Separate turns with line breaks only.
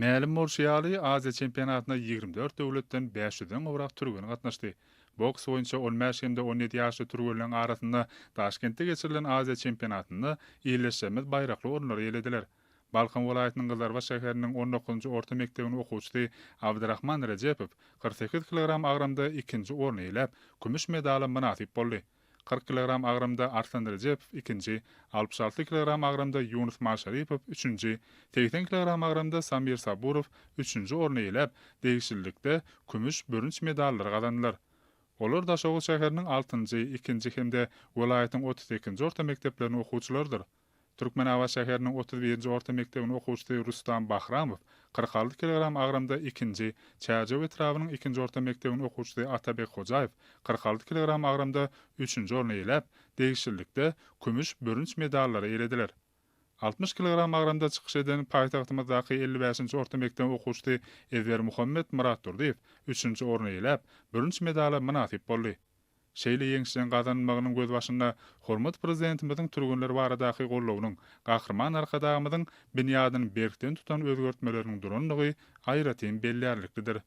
Mälim bolşy ýaly, Aziýa çempionatyna 24 döwletden 500 den gowrak türgen gatnaşdy. Boks boýunça 15 hem-de 17 ýaşly türgenleriň arasynda Daşkentde geçirilen Aziýa çempionatynda ildeşlerimiz baýrakly orunlary eýelediler. Balkan welaýatynyň Gyzlarbat şäheriniň on dokuzynjy orta mekdebiniň okuwçysy Abdyrahman Rejepow 48 kilogram agramda ikinji orny eýeläp, kümüş medala mynasyp boldy. 40 kilogram agramda Arslan Rejepow ikinji, 66 kilogram agramda Ýunus Maşaripow üçünji, 80 kilogram agramda Samir Saburow üçünji orny eýeläp, degişlilikde kümüş, bürünç medallary gazandylar. Olar Daşoguz şäheriniň altynjy, ikinji hem-de welaýatyň 38-nji orta mekdepleriniň okuwçylarydyr. Türkmenabat şäheriniň 31-nji orta mekdebiniň okuwçysy Rustam Bahramow 46 kilogram agramda ikinji, Çärjew etrabynyň ikinji orta mekdebiniň okuwçysy Atabek Hojaýew 46 kilogram agramda üçünji orny eýeläp, degişlilikde kümüş, bürünç medallary eýelediler. 60 kilogram agramda çykyş eden paýtagtymyzdaky 55-nji orta mekdebiň okuwçysy Ezbermuhammet Myratdurdyýew üçünji orny eýeläp, bürünç medala mynasyp boldy. Şeýle ýeňişleriň gazanylmagynyň gözbaşynda hormatly Prezidentimiziň türgenler baradaky goldawynyň, Gahryman Arkadagymyzyň binýadyny berkden tutan özgertmeleriniň durandygy aýratyn bellärliklidir.